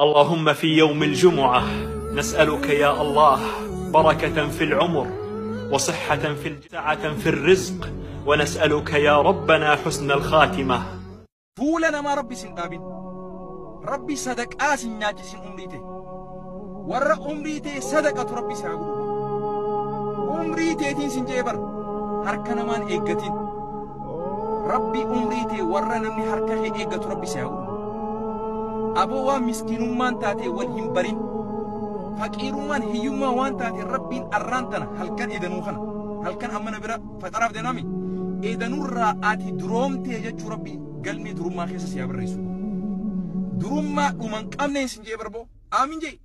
اللهم في يوم الجمعة نسألك يا الله بركة في العمر وصحة في سعة في الرزق ونسألك يا ربنا حسن الخاتمة. Fuula namaa Rabbi sin dhaabin. Rabbi sadaqaa sin nyaachisin umrii ta'e. Warra umrii ta'e sadaqatu Rabbi si haa godhu. Umrii teetiin sin jee bara. Harka namaan eeggatin. Rabbi umrii ta'e warra namni harka kee eeggatu Rabbi si haa godhu. Aboo waan miskiinummaan taate wal hin barin. Faqiirummaan hiyyummaa waan taate Rabbiin arraan tana halkan edanuu kana. Halkan amma na bira faxaraaf deemami. Edanurraa ati duroomtee jechuu Rabbi galmee durummaa keessa si haa barreessu. Durummaa dhuman qabneen sin jee barboo. Aamin jee.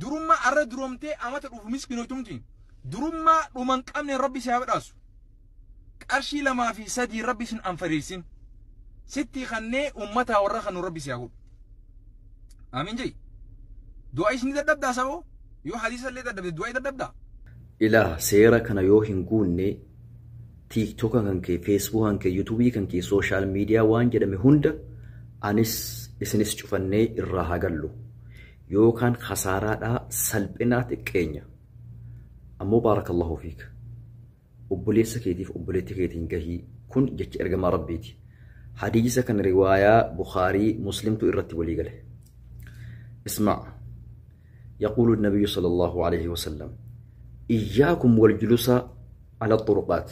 Durummaa arra duroomtee amata dhufu miskiinotumti. Durummaa dhuman qabneen Rabbi si haa badhaasu. Qarshii 2 fi 3 Rabbi sin anfariisin. Sitti kannee uummataa warra kanu Rabbi si haa godhu. Aamin jee. Du'aa isin dadhabdaa saboo? Yoo hadiisa illee dadhabde du'aa dadhabdaa? Ilaa seera kana yoo hin guunne TikTok kan kee, Facebook kan kee, YouTube kan kee, social media waan jedhame hunda anis isinis cufannee irraa haa gallu. Yookaan khasaaraadhaa salphinaa xiqqeenya. Ammoo baarakallahu fiik. Obboleessa keetiif obboleetti keetiin gahii kun jecha ergamaa Rabbiiti. Hadiisa kan riwaayaa Bukhaarii Muslimtu irratti walii gale. Ismaa. يقول النبي صلى الله عليه وسلم إياكم والجلوس على الطرقات.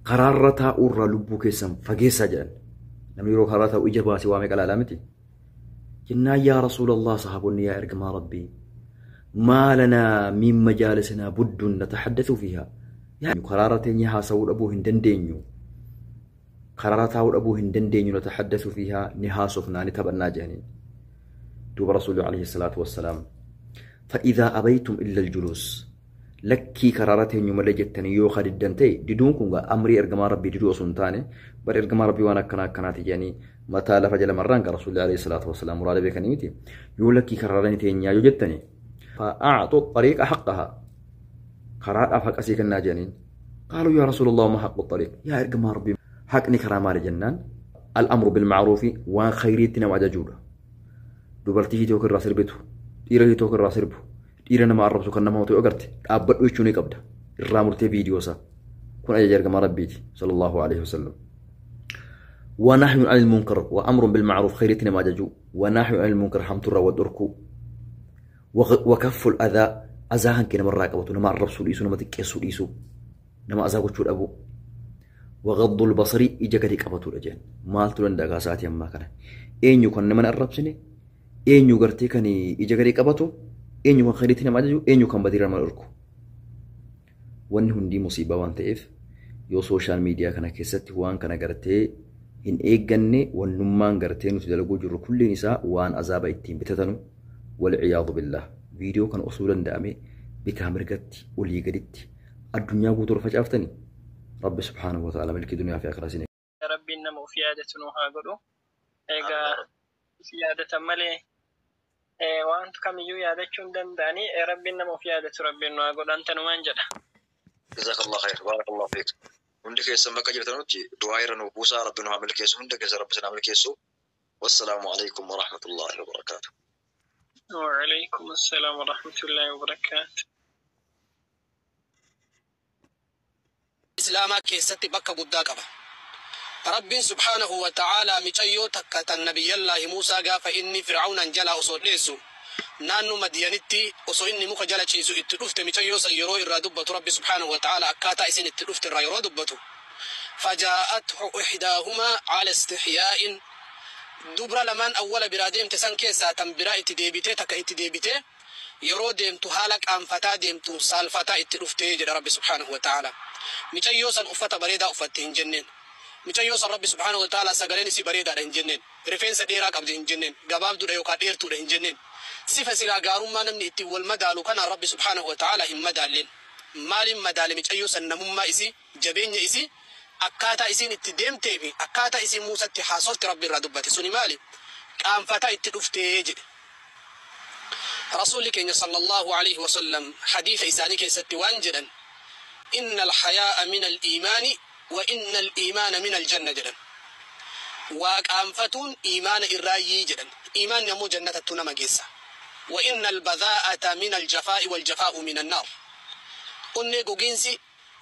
قرارتا أورا لبوك سم فجيسا جل لم يرو قرارتا وإجابة سوى ميك علامتي جنا يا رسول الله صحابني يا إرجما ربي ما لنا من مجالسنا بد نتحدث فيها. يعني قرارتين يها سور أبوهن دندينيو قرارتا أور أبوهن دندينيو نتحدث فيها نها صفنا نتبنى جهنين دوب رسول عليه الصلاة والسلام فإذا أبيتم إلا الجلوس لكي قرارتين يوم لجتني يو خد الدنتي ددونكم أمري إرجما ربي ددو سنتاني بر إرجما ربي وأنا كنا كناتي يعني متى لفجل مران رسول الله عليه الصلاة والسلام مراد بك نيتي يو لكي قرارتين يا جتني فأعطوا الطريق حقها قرار أفق أسيك الناجانين قالوا يا رسول الله ما حق الطريق يا إرجما ربي حقني كرامة الجنان الأمر بالمعروف وخيريتنا وعجوله دبرتي توكل راس ربته dhiira tokko irraa sirbu dhiira nama arrabsu kan nama hawwatu agarte dhaabbadhu jechuu ni qabda irraa murtee viidiyoo isaa kun ajaja ergamaa Rabbiiti sallallahu alaihi wasallam. ونحي عن المنكر وأمر بالمعروف خيرتنا ما ججو ونحي عن المنكر حمت الرا ودركو وكف الأذى أذاهن كنا مرة قبطو نما الربسو ليسو نما تكيسو ليسو نما أذا قلتشو الأبو وغض البصر إجا قبطو الأجان مالتو لن دقا ساعتي أما كان إين يكون نما الربسني eenyu gartee kan ija gadi qabatu eenyu kan khayriitti nama ajaju eenyu kan badiirra nama dhorku. Wanni hundii musiibaa waan ta'eef yoo sooshaal miidiyaa kana keessatti waan kana gartee hin eegganne wannummaan gartee nuti dalaguu jirru kulliin isaa waan azaaba ittiin bitatanu walciyaadu billah. Viidiyoo kana osoo danda'ame bitaa mirgatti olii gaditti addunyaa guutuu facaaftani Rabbi subhaanahu wa ta'ala milkii duniyaa fi akhiraa isin. Rabbiin nama of yaadatu nu haa godhu. Egaa yaadatan malee waan kamiyyuu yaadachuu hin danda'anii Rabbiin nama of yaadatu Rabbiin nu haa godhu antanumaan jedha. Jazakallah khair barakallahu fiik. Hundi keessan bakka jirtanutti du'aa irra nu buusaa Rabbi nu haa milkeessu hunda keessa Rabbi isin haa milkeessu. Wassalaamu alaikum wa rahmatullahi wa barakaatuh. Wa alaikum assalaam wa rahmatullahi wa barakaatuh. Islaamaa keessatti bakka guddaa qaba. Rabbiin subhaanahu wa ta'aalaa micayyoo takka tan nabiyyallaahi Muusaa gaafa inni Fir'aawnan jalaa osoo dheessu naannoo Madiyanitti osoo inni muka jala ciisu itti dhufte micayyoo san yeroo irraa dubbatu Rabbi subhaanahu wa ta'aalaa akkaataa isin itti dhufte irraa yeroo dubbatu fajaa'athu ihdaahuma ala istihyaa'in dubra lamaan awwala biraa deemte san keessaa tan biraa itti deebitee takka itti deebitee yeroo deemtu haala qaanfataa deemtu saalfataa itti dhuftee jedha Rabbi subhaanahu wa ta'aalaa. Micayyoo san uffata bareedaa uffatte hin jenneen. Micayyoo san Rabbi subhaanahu wa ta'aalaa sagaleen isii bareedaadha hin jenneen. Rifeensa dheeraa qabdi hin jenneen. Gabaabduudha yookaan dheertuudha hin jenneen. Sifa silaa gaarummaa namni ittiin wal madaalu kanaan Rabbi subhaanahu wa ta'aalaa hin madaalleen. Maaliin madaale micayyoo san namummaa isii, jabeenya isii, akkaataa isiin itti deemtee fi akkaataa isiin Muusatti haasofte Rabbi irraa dubbate. Suni maali? Qaanfataa itti dhuftee jedhe. Rasuulli keenya sallallahu alaihi wasallam hadiisa isaanii keessatti waan jedhan إن الحياء من الإيمان وإن الإيمان من الجنة جدا. Waa qaanfatuun iimaana irraayyii jedhan. Iimaanni ammoo jannatattu nama geessa. Wa inna albadhaa'ata min aljafaa'i waljafaa'u min annaar. Onnee gogiinsi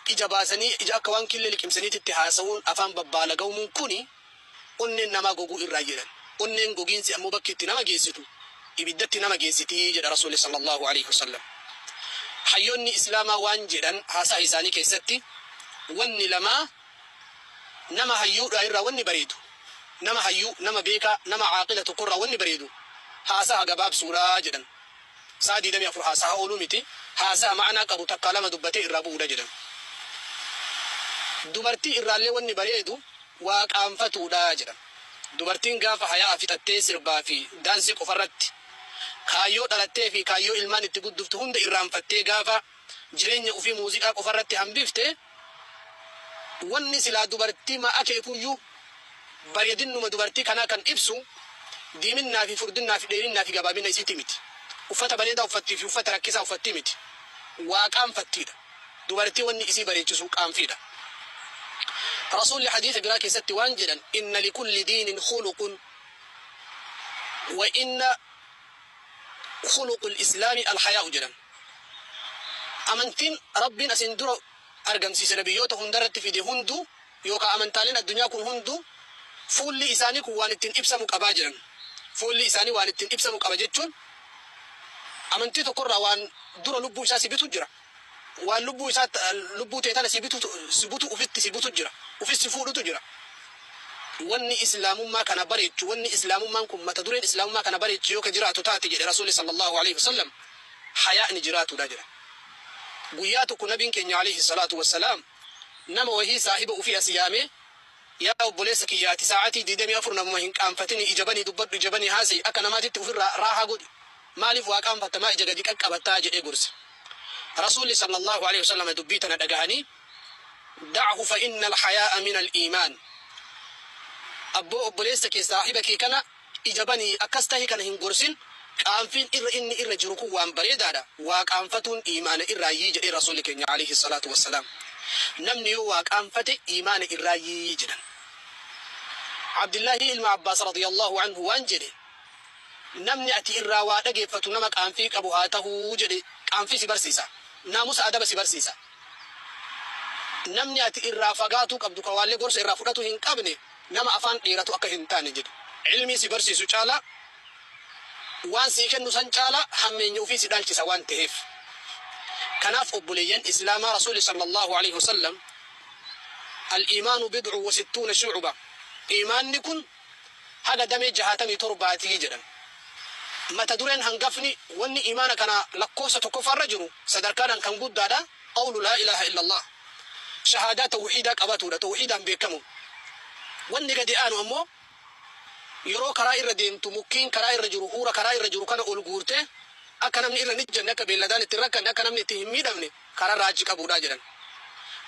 ija baasanii ija akka waan killee liqimsaniititti haasa'uun afaan babbaalaga'umuun kuni onneen namaa goguu irraa jedhan. Onneen gogiinsi ammoo bakki itti nama geessitu ibiddatti nama geessitii jedha Rasuulli sallallahu alaihi wasallam. Hayyoonni Islaamaa waan jedhan haasaa isaanii keessatti, wanni lamaa nama hayyuudha irraa wanni bareedu, nama hayyuu, nama beekaa, nama caaqila tokkorraa wanni bareedu haasaa gabaabsuudha jedhan. Sa'a 24 haasaa ooluu miti, haasaa ma'anaa qabu takka lama dubbatee irraa bu'uudha jedhan. Dubartii irraallee wanni bareedu waa qaanfatuudha jedhan. Dubartiin gaafa hayaa fixattee sirbaa fi daansii qofarratti kaayyoo dhalattee fi kaayyoo ilmaan itti gudduftu hunda irraanfattee gaafa jireenya ofii muuziqaa qofarratti hambifte, wanni silaa dubartii ma akeekuyyuu bareedinnuma dubartii kanaa kan ibsu diiminnaa fi furdinnaa fi dheerinnaa fi gabaabina isiitti miti. Uffata bareedaa uffattii fi uffata rakkisaa uffattii miti. Waa qaanfattiidha. Dubartii wanni isii bareechisu qaanfiidha. Rasuulli hadiisa biraa keessatti waan jedhan, inna likulli diinin khuluqun wa inna khuluqul islaami alhayaa'u jedhan. Amantiin Rabbiin asin dura argamsiise nabiyyoota hundarratti fide hunduu, yookaan amantaaleen addunyaa kun hunduu, fuulli isaanii kun waan ittiin ibsamu qabaa jiran. Fuulli isaanii waan ittiin ibsamu qaba jechuun amantii tokkorraa waan dura lubbuu isaa si bitu jira. Waan lubbuu isaa lubbuu ta'e tana si bitu, si butu, ufitti si butu jira. Ufis si fuudhutu jira. Wanni islaamummaa kana bareechu, wanni islaamummaan kun mata dureen islaamummaa kana bareechu yoo ka jiraatu taate jedhe Rasuulli sallallahu alaihi wasallam, hayaa'ni jiraatudha jedha. Guyyaa tokko nabiin keenya alayhi salaatu wassalaam nama wahii saahiba ufii as yaamee, yaa obboleessa kiyyaati, sa'aatii 24 namuma hin qaanfatini, ija banii dubbadhu, ija banii haasa'e, akka namaatitti ofirraa raahaa godhi. Maaliif waa qaanfatta, maa ija gadi qaqqabattaa jedhee gorse. Rasuulli sallallahu alaihi wasallam dubbii tana dhagahanii, da'ahu fa inna alhayaa'a min al-iimaan. Abboo obboleessa kee saahiba kee kana ija banii akkas tahi kana hin gorsin, qaanfiin irra inni irra jiru kun waan bareedaadha. Waa qaanfatuun iimaana irraayyii jedhee Rasuulli keenya alayhi salaatu wassalaam. Namni yoo waa qaanfate iimaana irraayyii jedhan. Abdillahi ilma Abbaas radiyallahu anhu waan jedhe, namni ati irraa waa dhageeffatu nama qaanfii qabu haa tahuu jedhe. Qaanfii si barsiisa. Naamusa adaba si barsiisa. Namni ati irraa fagaatuu qabdu ka waallee gorsa irraa fudhatu hin qabne nama afaan dheeratu akka hin taane jedhe. Ilmii si barsiisu caalaa, waan sii kennu san caalaa hammeenya ofii si dhaalchisa waan ta'eef. Kanaaf obboleeyyan Islaamaa, Rasuulli sallallahu alaihi wasallam al-iimaanu bid'u wa sittuuna shu'uba. Iimaanni kun haga damee 67 jedhan. Mata dureen hangafni wanni iimaana kana lakkoofsa tokkoffaarra jiru sadarkaadhaan kan guddaadha. Qawlu laa ilaaha illallah. Shahaadaa tawxiidaa qabatuudha. Tawxiidaan beekamu. Wanni gadi aanu ammoo yeroo karaa irra deemtu mukkiin karaa irra jiru, huura karaa irra jiru kana ol guurte akka namni irra hin ijjanne, akka beelladaan itti rakkanne, akka namni itti hin miidhamne karaa raaji qabuudha jedhan.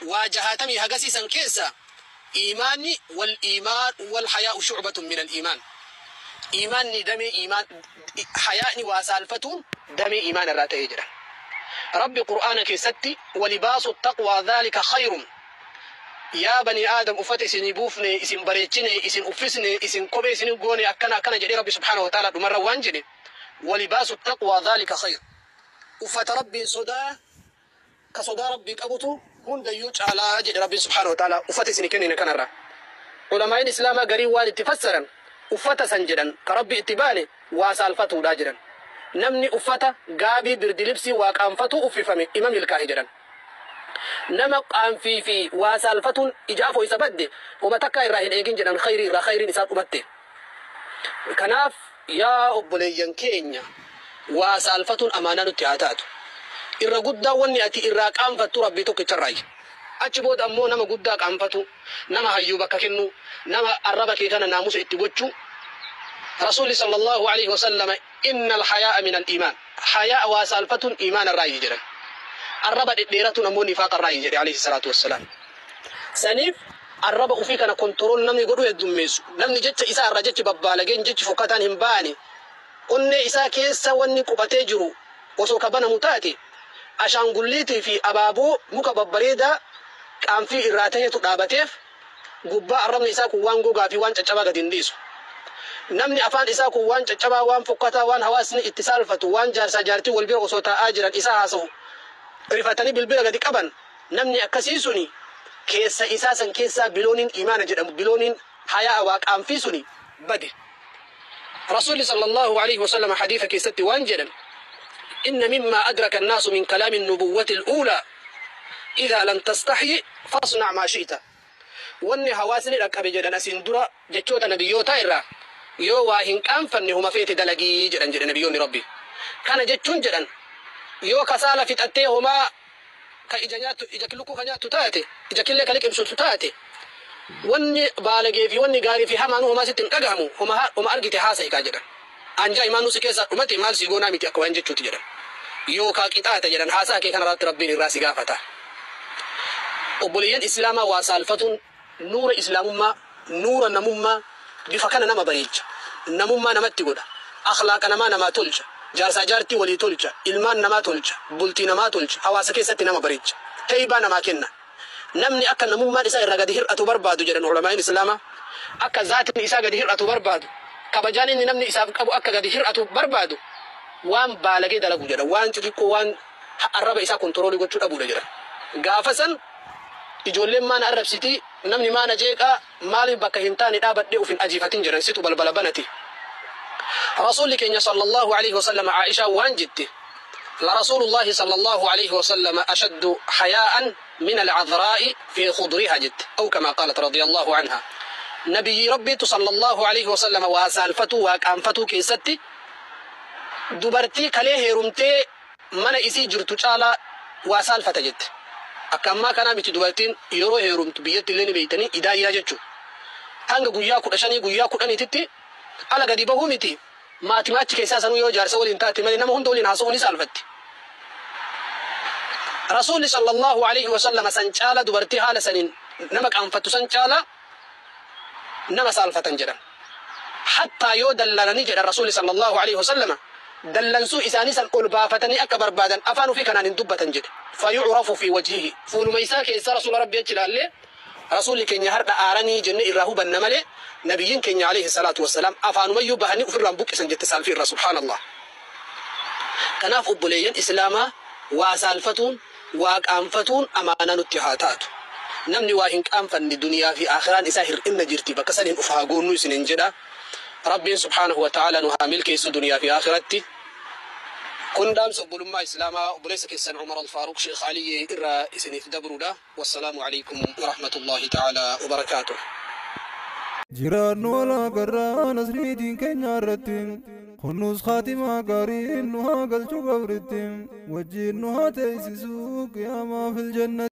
Waa jahaatamii hagasiisan keessa iimaanni wal iimaan wal hayaa'u shucbatun min al iimaan. Iimaanni damee iimaan, hayaa'ni waa saalfatuun damee iimaan irraa ta'ee jedhan. Rabbi Qur'aana keessatti walibaasu taqwaa dhaalika khayrun. Yaa bani Aadam, uffata isinii buufne, isin bareechine, isin uffisne, isin kophee isin goone, akkana akkana jedhee Rabbi subhaanahu wa ta'ala dhumarra waan jedhe, walibaasu taqwaa dhaalika khayr. Uffata Rabbiin sodaa ka sodaa Rabbii qabutu hundayyuu caalaa jedhe Rabbiin subhaanahu wa ta'ala uffata isinii kennine kanarra. Ulamaa'iin Islaamaa garii waan itti fassaran uffata san jedhan ka Rabbi itti baane waa saalfatuudha jedhan. Namni uffata gaabii birdilibsii waa qaanfatuu uffifame ima milkaa'e jedhan. Nama qaanfii fi waa saalfatuun ija afoo isa badde homa takkaa irraa hin eegin jedhan, khayrii irraa khayriin isaa dhumatte. Kanaaf yaa obboleeyyan keenya, waa saalfatuun amaanaa nutti haa taatu. Irra guddaa wanni ati irraa qaanfattu Rabbii tokkicharraayi. Achi booda ammoo nama guddaa qaanfatu, nama hayyuu bakka kennu, nama arraba kee kana naamusa itti gochuu. Rasuulli sallallahu alaihi wasallam inna alhayaa'a min al-iimaan. Hayaa waa saalfatuun iimaana irraayi jedhan. Arraba dhedheeratuun ammoo nifaaqa irraayi jedhe alayhi salaatu wassalaam. Saniif arraba ofii kana control namni godhu heddummeessu. Namni jecha isaa irraa jechi babbaalageen, jechi fokkataan hin baane, onnee isaa keessa wanni qubatee jiru osoo ka banamu taate ashaangulliitii fi abaaboo muka babbareedaa qaanfii irraa tahetu dhaabateef. Gubbaa arrabni isaa kun waan gogaa fi waan caccabaa gadi hin dhiisu. Namni afaan isaa kun waan caccabaa, waan fokkataa, waan hawaasni itti saalfatu, waan jaarsaa jaartii wal bira osoo taa'aa jiran isaa haasa'u rifatanii bilbila gadi qaban, namni akkasii suni keessa isaa san keessaa bilooniin imaana jedhamu, bilooniin hayaa waaqaanfii suni bade. Rasuulli sallallahu alaihi wasallam hadiisa keessatti waan jedhan: إن مما أدرك الناس من كلام النبوة الأولى إذا لم تستحي فاصنع ما شئت. Wanni hawaasni dhaqqabe jedhan asiin dura jechoota nabiyyootaa irraa, yoo waa hin qaanfanne huma feete dalagii jedhan jedhe nabiyyoonni Rabbi. Kana jechuun jedhan, yoo kasaala fixattee homaa ka ija nyaattu, ija lukkuu ka nyaattu taate, ija killee ka liqimsitu taate, wanni baalagee fi wanni gaarii fi hamaan homaa sitti hin dhagahamu, homa argite haasa'i kaa jedhan. Anjaa imaanuu si keessaa dhumate, maal si goonaa miti akka waan jechuuti jedhan. Yookaa qixaata jedhan, haasaa kee kanarratti Rabbiin irraa si gaafata. Obboleeyyan Islaamaa, waa saalfatuun nuura Islaamummaa, nuura namummaa, bifa kana nama bareecha, namummaa namatti godha, akhlaaqa namaa namaa tolcha, jaarsaa jaartii walii tolcha, ilmaan namaa tolcha, bultii namaa tolcha, hawaasa keessatti nama bareecha, heybaa namaa kenna. Namni akka namummaan isaa irraa gadi hir'atu barbaadu jedhan ulamaa'in Islaamaa, akka zaatiin isaa gadi hir'atu barbaadu, kabajaan inni namni isaaf qabu akka gadi hir'atu barbaadu, waan baalagee dalagu jedha, waan xixiqqoo, waan arraba isaa control gochuu dhabuudha jedha. Gaafa san ijoolleen maana arrabsitii, namni maana jeeqaa, maaliif bakka hin taane dhaabadhee uf hin ajiifatin jedhan, situ balbala banati. Rasuulli keenya sallallahu alaihi wasallam, Aishaa waan jette: لرسول الله صلى الله عليه وسلم أشد حياء من العذراء في خضرها جت، أو كما قالت رضي الله عنها. نبي ربي صلى الله عليه وسلم waa saalfatuu, waa qaanfatuu keessatti dubartii kalee heerumtee mana isii jirtu caalaa waa saalfata jette. Akka ammaa kanaa miti. Dubartiin yeroo heerumtu biyyatti illee ni beeytanii, idaayyaa jechuudha. Hanga guyyaa 15, guyyaa 10titti ala gadi bahuu miti. Maatii achi keessaa sanuu yoo jaarsa waliin taate malee nama hunda waliin haasa'uu ni saalfatti. Rasuulli sallallahu alaihi wasallam san caala, dubartii haala saniin nama qaanfattu san caala nama saalfatan jedhan. Hattaa yoo dallananii jedhan, Rasuulli sallallahu alaihi wasallam dallansuu isaanii san ol baafatanii akka barbaadan afaan ofii kanaan hin dubbatan jedhe. فيعرف في وجهه, fuuluma isaa keessa Rasuula Rabbi achi ilaallee Rasuulli keenya har'a aaranii jenne irraa hubanna malee, nabiyyiin keenya alayhi salaatu wassalaam afaanumayyuu bahanii ofirraan buqqisan jette saalfii irraa, subhaanallah. Kanaaf obboleeyyan Islaamaa, waa saalfatuun, waa qaanfatuun amaanaa nutti haa taatu. Namni waa hin qaanfanne duniyaa fi aakhiraan isaa hir'inna jirti, bakka saniin uf haa goonnu isinin jedha. Rabbiin subhaanahu wa ta'ala nu haa milkeessu duniyaa fi aakhiraatti. Kun dhaamsa obbolummaa Islaamaa obboleessa keessan Umar Alfaaruq Sheekh Aliyyi irraa isiniif dabruudha. Wassalaamu alaikum warahmatullahi ta'ala wabarakaatuh. Jiraannu walaa garraa nasriitiin keenya irratti, kunuus khaatimaa gaariin nu haa galchu qabritti, wajjiin nu haa teessisuu qiyaamaa fil jannati.